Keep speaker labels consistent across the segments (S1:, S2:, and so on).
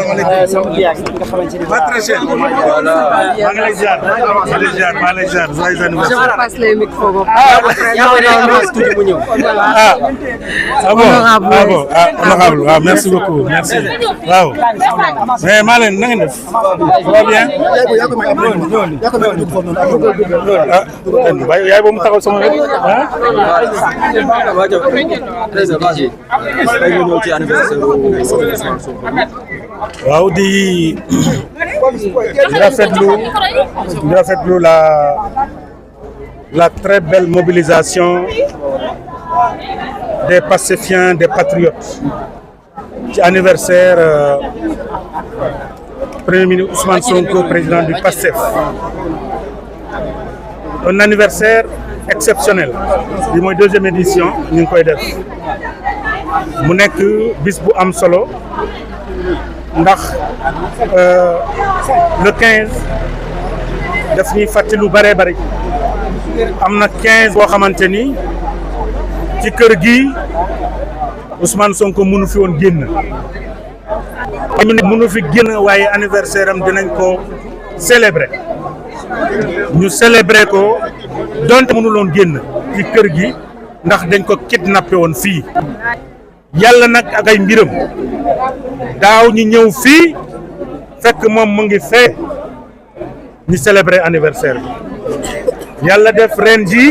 S1: Très cher.
S2: Je passe les micros.
S1: Honorable, merci beaucoup, merci. Wow. Mais Malène, na ngeen def? Ça va bien? Yaay boobu mu taxaw sama wet. Waaw di rafetlu la très belle mobilisation des pacifiens, des patriotes ci anniversaire Premier ministre Ousmane Sonko, président du PASTEF. Un anniversaire exceptionnel bi mooy deuxième édition ñu ngi koy def mu nekk bis bu am solo ndax le 15 daf ñuy fàttali lu bëree bëri am na 15 boo xamante ni ci kër gi Ousmane Sonko mënu fi woon génn mënu fi génn waaye anniversaire am dinañ ko célébrer ñu célébrer ko donte mënuloon génn ci kër gi ndax dañ ko kidnappé woon fii yàlla nag ak ay mbiram daaw ñu ñëw fii fekk moom mu ngi fee ñu célébrer anniversaire bi yàlla def ren ji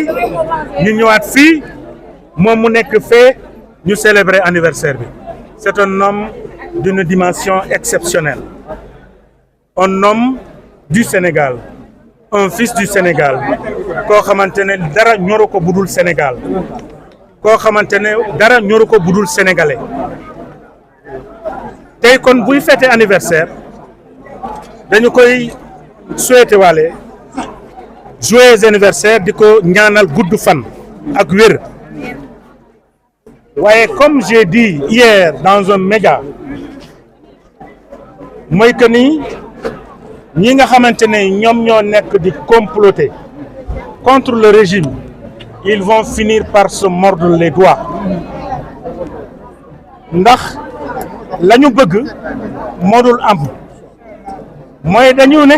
S1: ñu ñëwaat fii moom mu nekk fee ñu célébrer anniversaire bi. C'est un homme d'une dimension exceptionnelle, un homme du Sénégal, un fils du Sénégal koo xamante ne dara ñoru ko budul Sénégal koo xamante ne dara ñoru ko budul sénégalais tey kon buy fêter anniversaire dañu koy souhaiter waale joyeux anniversaire di ko ñaanal gudd fan ak wér. waaye comme j'ai dit hier dans un média mooy que ni ñi nga xamante ne ñoom ñoo nekk di comploter contre le régime ils vont finir par se mordre les doigts ndax la ñu bëgg modul am mooy dañu ne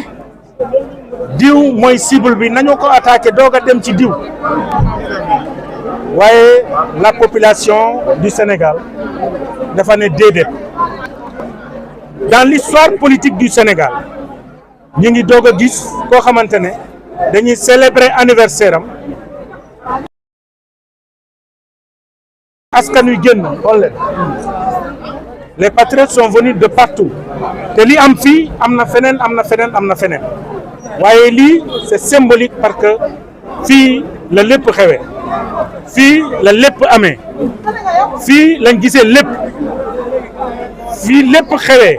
S1: diw mooy cible bi nañu ko attaqué doog a dem ci diw waaye la population du Sénégal dafa ne déedéet dans l'histoire politique du Sénégal ñu ngi doog a gis koo xamante ne dañuy célébrer anniversaire am askan wi génn xool leen les patriotes sont venus de partout te li am fii am na feneen am na feneen am na feneen waaye lii c'est symbolique parce que fii la lépp xewee fii la lépp amee fii lañ gisee lépp fii lépp xewee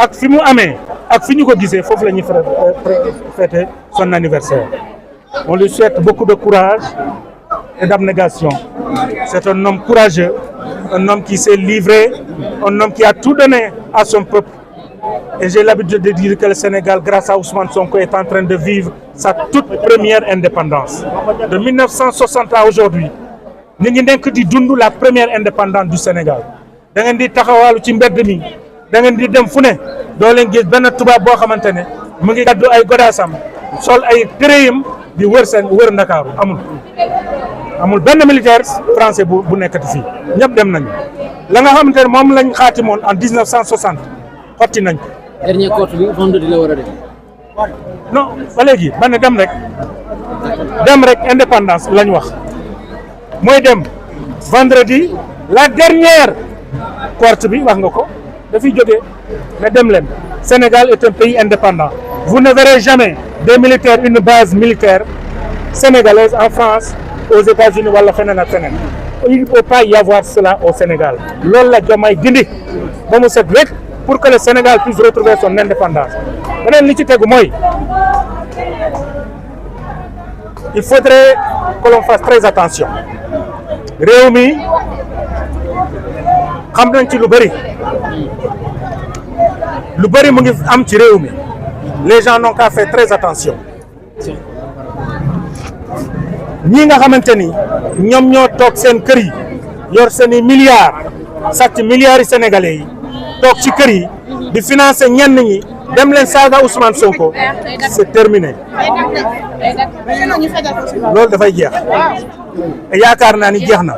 S1: ak fi mu amee ak fi ñu ko gisee foofu la ñuy fêter son anniversaire. On lui souhaite beaucoup de courage et d'abnégation. C'est un homme courageux, un homme qui s'est livré, un homme qui a tout donné à son peuple. Et j'ai l'habitude de dire que le Sénégal, grâce à Ousmane Sonko, est en train de vivre sa toute première indépendance. De 1960 à aujourd'hui, ñu ngi nekk di dund la première indépendance du Sénégal. da ngeen di taxawaalu ci mbedd mi da ngeen di dem fu ne doo leen gis benn tubaab boo xamante ne mu ngi gàddu ay godaasam sol ay tërëyam di wër Ndakaaru amul benn militaire français bu nekkati fii ñëpp dem nañu la nga xamante ne moom lañ xaatimoon en 1960 xotti nañ ko.
S2: dernier compte bi vendredi la war a def.
S1: non ba léegi ba ne dem rek indépendance lañ wax mooy dem vendredi la dernière cohorte bi wax nga ko dafiy jógee ne dem leen Sénégal est un pays indépendant. Vous ne verrez jamais des militaires, une base militaire sénégalaise en France, aux États-Unis wala feneen ak feneen. Il ne peut pas y avoir cela au Sénégal. Loolu la Diomaye dindi ba mu set wecc pour que le Sénégal puisse retrouver son indépendance. Beneen li ci tegu mooy il faudrait que l'on fasse très attention. Réew mi xam nañ ci lu bëri mu ngi am ci réew mi. Les gens n'ont qu'à faire très attention. ñi nga xamante ni ñoom ñoo toog seen kër yi yor seeni milliards sàcc milliards yi sénégalais yi toog ci kër yi di financer ñenn ñi dem leen saaga Ousmane Sonko c'est terminé loolu dafay jeex yaakaar naa ni jeex na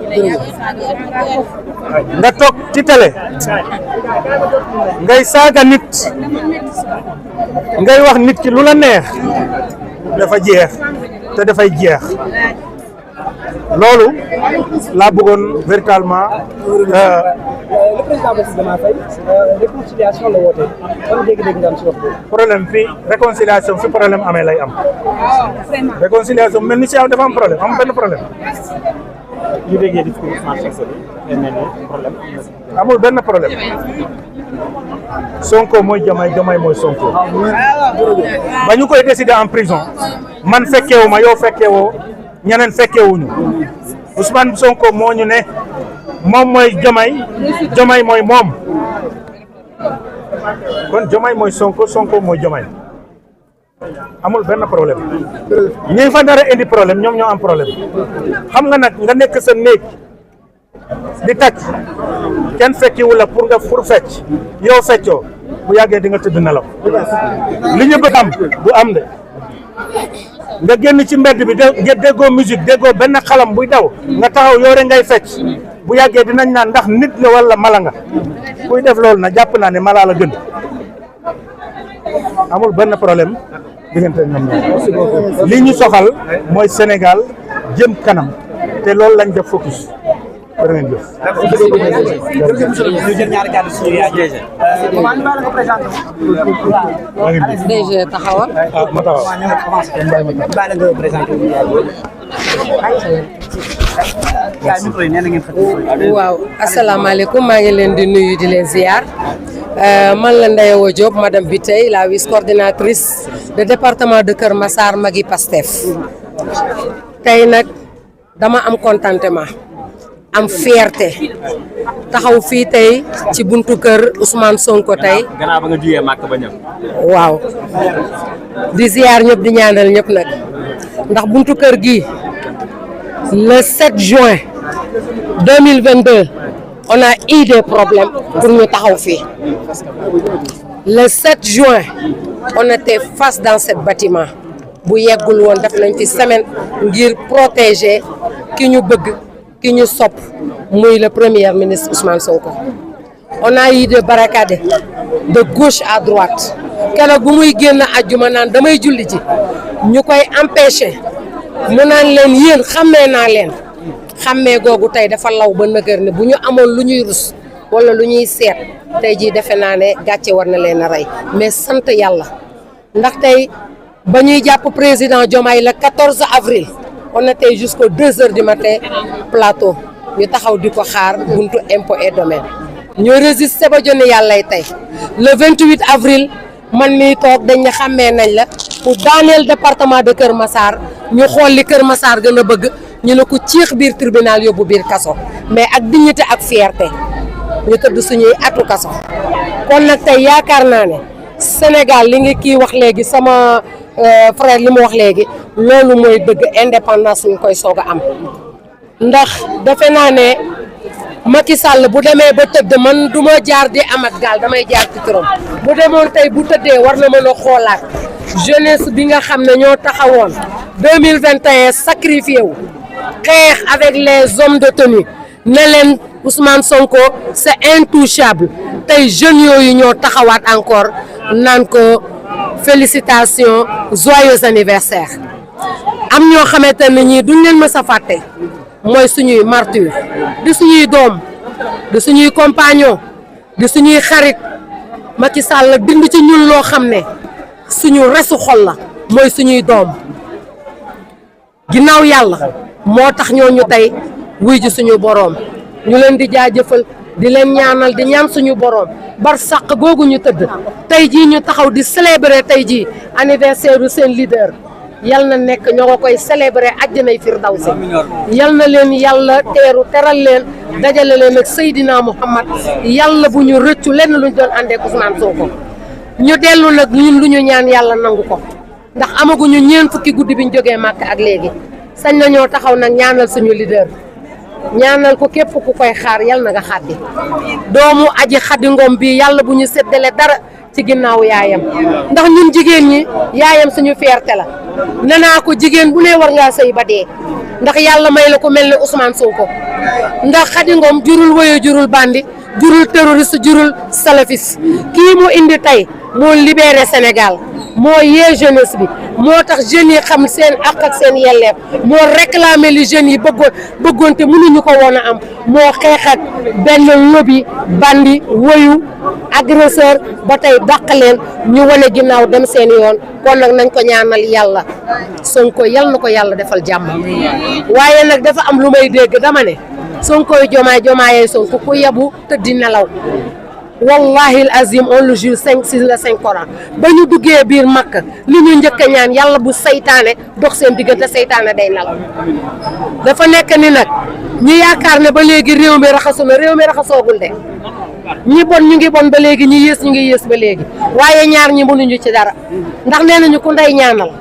S1: nga toog ci télé ngay saaga nit ngay wax nit ki lu la neex dafa jeex te dafay jeex loolu laa bëggoon véritablement.
S3: Le président Bassirou Diomaye Faye réconciliation la woote ban dégg-dégg nga am si wax boobu.
S1: problème fi réconciliation fi problème amee lay am réconciliation mel ni si yow dafa am problème am benn problème.
S3: ñu déggee discours Ousmane Sonko bi mel ni problème
S1: amul benn problème Sonko mooy Diomaye mooy Sonko ba ñu koy décider en prison man fekkeewu ma yow fekkeewoo ñeneen fekkeewuñu Ousmane Sonko moo ñu ne moom mooy Diomaye mooy moom kon Diomaye mooy Sonko mooy Diomaye amul benn problème ñi fa dara indi problème ñoom ñoo am problème xam nga nag nga nekk sa néeg di tàcc kenn fekkiwu la pour fecc yow feccoo bu yàggee di nga tëdd nelaw li ñu bëgg am du am de nga génn ci mbedd bi déggoo musique déggoo benn xalam buy daw nga taxaw yoore ngay fecc bu yàggee dinañ naan ndax nit la wala mala nga kuy def loolu na jàpp naa ne mala la gën amul benn problème diggante ñoom ñoom li ñu soxal mooy Sénégal jëm kanam te loolu lañ def focus war ngeen jëf.
S3: ñu jël ñaari kàddu suñu yaay comment ñu baal nga présenté
S1: maa ngi nii
S2: DG taxawal.
S1: ah ma taxaw.
S3: baal nga présenté
S4: waaw asalaamaaleykum maa ngi leen di nuyu di leen ziar man la Ndeye Awa Diop madame Biteye la vice coordinatrice de département de Kër Massar Magui Pastef tey nag dama am contentement am fierté taxaw fii tey ci buntu kër Ousmane Sonko tey.
S3: gannaaw ba nga jugee màkk ba ñëw.
S4: waaw di ziar ñëpp di ñaanal ñëpp nag ndax buntu kër gi le 7 juin 2022 on a eu des problèmes pour ñu taxaw fii le 7 juin on était face dans ce bâtiment bu yeggul woon def nañ fi semaine ngir protéger ki ñu bëgg ki ñu sopp muy le premier ministre Ousmane Sonko. On a eu des barricades de gauche à droite keroog bu muy génn àjjuma naan damay julli ji ñu koy empêcher mu naan leen yéen xàmmee naa leen xàmmee googu tey dafa law ba nëgër ne bu ñu amoon lu ñuy rus wala lu ñuy seet tey jii defe naa ne gàcce war na leen a rey mais sant yàlla ndax tey ba ñuy jàpp président Diomaye le 14 avril on était jusqu'aux 2 heures du matin plateau ñu taxaw di ko xaar buntu impôt et domaine ñu résisté ba jonni yàllay tey le 28 avril man miy toog dañ ne xàmmee nañ la pour daaneel département de Kër Massar ñu xool li Kër Massar gën a bëgg ñu ne ko ciix biir tribunal yóbbu biir kaso mais ak dignité ak fierté ñu tëdd suñuy atu kaso kon nag tey yaakaar naa ne Sénégal li ngi kii wax léegi sama frère li mu wax léegi loolu mooy dëgg indépendance ñu koy soog a am ndax defe naa ne Macky Sall bu demee ba tëdd man du ma jaar di amat gaal damay jaar ci këram bu demoon tey bu tëddee war na mën a xoolaat jeunesse bi nga xam ne ñoo taxawoon 2021 sacrifié wu xeex avec les hommes de tenue ne leen Ousmane Sonko c'est intouchable tey jeunes yooyu ñoo taxawaat encore naan ko félicitations joyeux anniversaire am ñoo xamante ne ñii duñ leen mës a fàtte mooy suñuy martyr di suñuy doom di suñuy compagnon di suñuy xarit Macky Sall bind ci ñun loo xam ne suñu resu xol la mooy suñuy doom ginnaaw yàlla moo tax ñooñu tey wuy ji suñu boroom ñu leen di jaajëfal di leen ñaanal di ñaan suñu boroom bar sàq googu ñu tëdd tey jii ñu taxaw di célébrer tey jii anniversaire u seen leader yal na nekk ñoo ko koy célébrer àjjanay firdawsi yal na leen yàlla teeru teral leen dajale leen ak Seydina Muhammad yàlla bu ñu rëccu lenn luñ doon àndee ak Ousmane Sonko ñu dellu nag ñun lu ñu ñaan yàlla nangu ko ndax amaguñu ñeent fukki guddi biñ jógee Màkka ak léegi sañ nañoo taxaw nag ñaanal suñu leader ñaanal ko képp ku koy xaar yal na nga xaddi doomu Aji Khady Ngom bi yàlla bu ñu séddale dara ci ginnaaw yaayam ndax ñun jigéen ñi yaayam suñu fierté la nee naa ko jigéen bu ne war ngaa sëy ba dee ndax yàlla may la ko mel ne Ousmane Sonko ndax Khady Ngom jurul woyo jurul bandi jurul terroriste jurul salafiste kii mu indi tey moo libéré Sénégal moo yee jeunesse bi moo tax jeunes yi xam seen ak ak seen yelleef moo réclamé li jeunes yi bëggoon te mënuñu ko woon a am moo xeex ak benn lobby bandi woyu agresseur ba tey dàq leen ñu wane ginnaaw dem seen yoon kon nag nañ ko ñaanal yàlla Sonko yal na ko yàlla defal jàmm waaye nag dafa am lu may dégg dama ne Sonkoy jomaayee Sonko ku yebu tëddi nelaw wallahi azim on le jure 5 Coran ba ñu duggee biir Makka li ñu njëkk a ñaan yàlla bu saytaane dox seen diggante saytaane day nelaw dafa nekk ni nag ñu yaakaar ne ba léegi réew mi raxasu na réew mi raxasoogul de ñi bon ñu ngi bon ba léegi ñi yées ñu ngi yées ba léegi waaye ñaar ñi mënuñu ci dara ndax nee nañu ku ndey ñaanal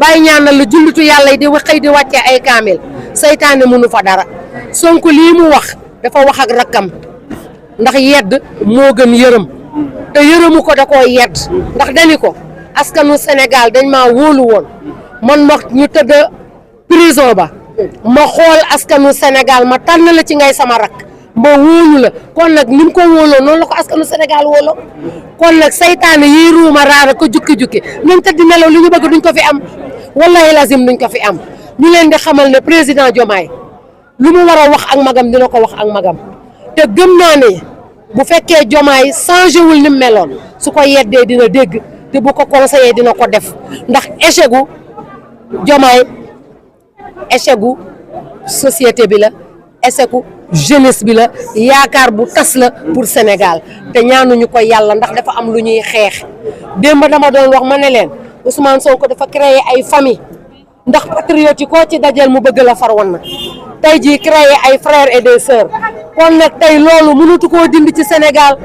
S4: bàyyi ñaanal la jullitu yàlla yi di xëy di wàccee ay kaamil saytaane mënu fa dara Sonko lii mu wax dafa wax ak rakkam ndax yedd moo gën yërëm te yërëmu ko da koo yedd ndax dani ko askanu Sénégal dañ maa wóolu woon man ma ñu tëdd prison ba ma xool askanu Sénégal ma tànn la ci ngay sama rakk ma wóolu la kon nag ni mu ko wóoloo noonu la ko askanu Sénégal wóoloo kon nag saytaane yi ruuma raara ko jukki-jukki nañ tëdd nelaw li ñu bëgg duñ ko fi am wallahi lazim duñ ko fi am ñu leen di xamal ne président Diomaye lu mu war a wax ak magam dina ko wax ak magam te gëm naa ne bu fekkee Diomaye changé wul ni mu meloon su ko yeddee dina dégg te bu ko conseillé dina ko def ndax échec gu Diomaye échec gu société bi la échec gu jeunesse bi la yaakaar bu tas la pour Sénégal te ñaanuñu ko yàlla ndax dafa am lu ñuy xeex démb dama doon wax ma ne leen Ousmane Sonko dafa créer ay famille ndax patriote yi koo ci dajal mu bëgg la far woon na tey jii créer ay frères et des sœurs kon nag tey loolu mënatu koo dindi ci Sénégal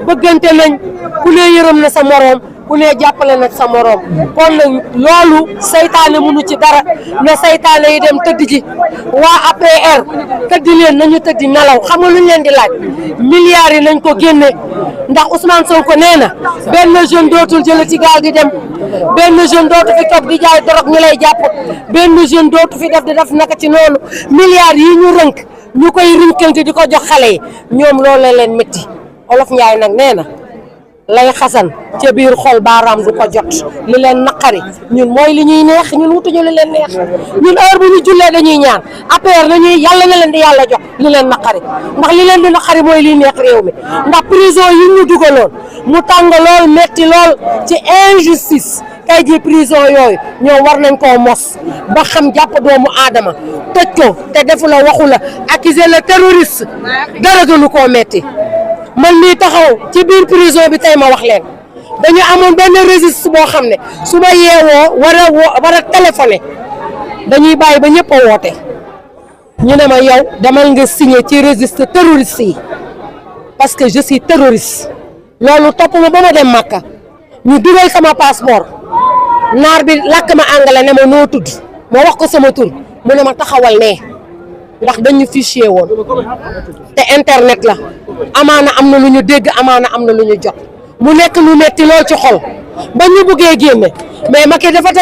S4: bëggante nañ ku ne yërëm na sa moroom ku ne jàppale nag sa moroom kon nag loolu saytaane mënu ci dara na saytaane yi dem tëdd ji waa APR tëddi leen nañu tëddi nelaw xam nga luñ leen di laaj milliards yi nañ ko génne ndax Ousmane Sonko nee na benn jeune dootul jële ci gaal di dem benn jeune dootu fi toog di jaay dorog ñu lay jàpp benn jeune dootu fi def naka ci noonu milliards yi ñu rënk ñu koy rinkante di ko jox xale yi ñoom loolu la leen métti Olof Njaay nag nee na lay xasan ca biir xol baaraam du ko jot li leen naqari ñun mooy li ñuy neex ñun wutuñu li leen neex ñun heure bu ñu jullee dañuy ñaan APR nañuy yàlla na leen di yàlla jox li leen naqari ndax li leen di naqari mooy liy neex réew mi ndax prison yi ñu dugaloon mu tàng lool metti lool ci injustice tey jii prison yooyu ñoom war nañ koo mos ba xam jàpp doomu aadama tëj ko te defu la waxu la accuser le terroriste dara gënu koo metti man mii taxaw ci biir prison bi tey ma wax leen dañu amoon benn registre boo xam ne su ma yeewoo war a téléphoné dañuy bàyyi ba ñëpp a woote ñu ne ma yow demal nga signé ci registre terroriste yi parce que je suis terroriste loolu topp ma ba ma dem Makka ñu dugal sama passeport naar bi làkk ma anglais ne ma noo tudd ma wax ko sama tur mu ne ma taxawal nee ndax dañu fichier woon te internet la amaana am na lu ñu dégg amaana am na lu ñu jot mu nekk lu metti lool ci xol ba ñu buggee génne mais Macky dafa